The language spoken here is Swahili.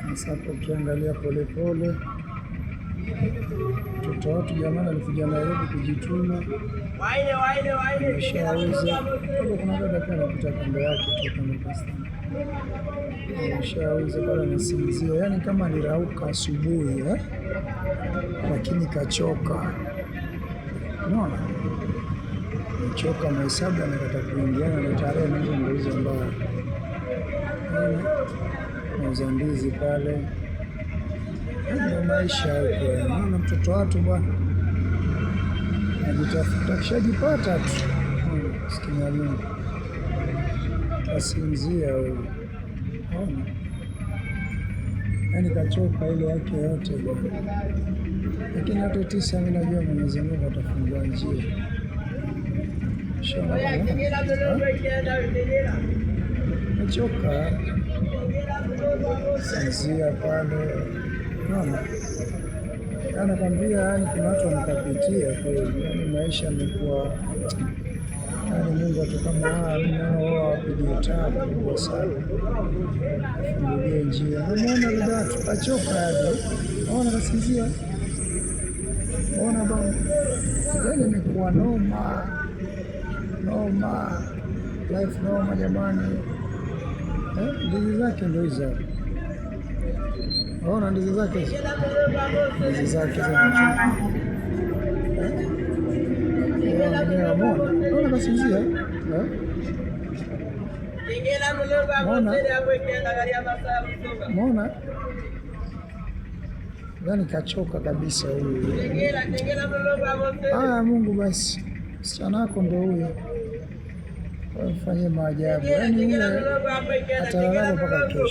Sasa hapo ukiangalia polepole, mtoto watu jamani, alikuja Nairobi kujituma, ameshauza. Hapo kuna dada pia anapita kando yake tu kama customer, ameshauza pale, anasinzia, yaani kama alirauka asubuhi eh? Lakini kachoka, unaona mechoka, mahesabu amekata kuingiana na tarehe nazo ndio hizo mbaya. Nauza ndizi pale, ndio maisha huko. Naona mtoto watu bwana najitafuta, kishajipata tu maskini ya Mungu, kasinzia huyu, ona yaani kachoka ile yake yote bwana, lakini yote tisa, mimi najua Mwenyezi Mungu atafungua njia. Mechoka, sinzia pale, naona anakwambia, yani kuna watu wanakapitia kweli, yani maisha yamekuwa, yani Mungu watu kama hawa, mimi naona wao wapigie taa kubwa sana, afungulie njia. Namwona dada kachoka, yani naona kasinzia, ona bana, yani imekuwa noma noma, life noma jamani. Ndizi zake ndio hizo hapo, ona ndizi zake hizo, ndizi zake za mwenyewe, ona kasinzia, mona mona, yani kachoka kabisa huyu. Haya, Mungu basi, msichana wako ndo huyo, mfanyie maajabu, yaani yule atalala mpaka kesho.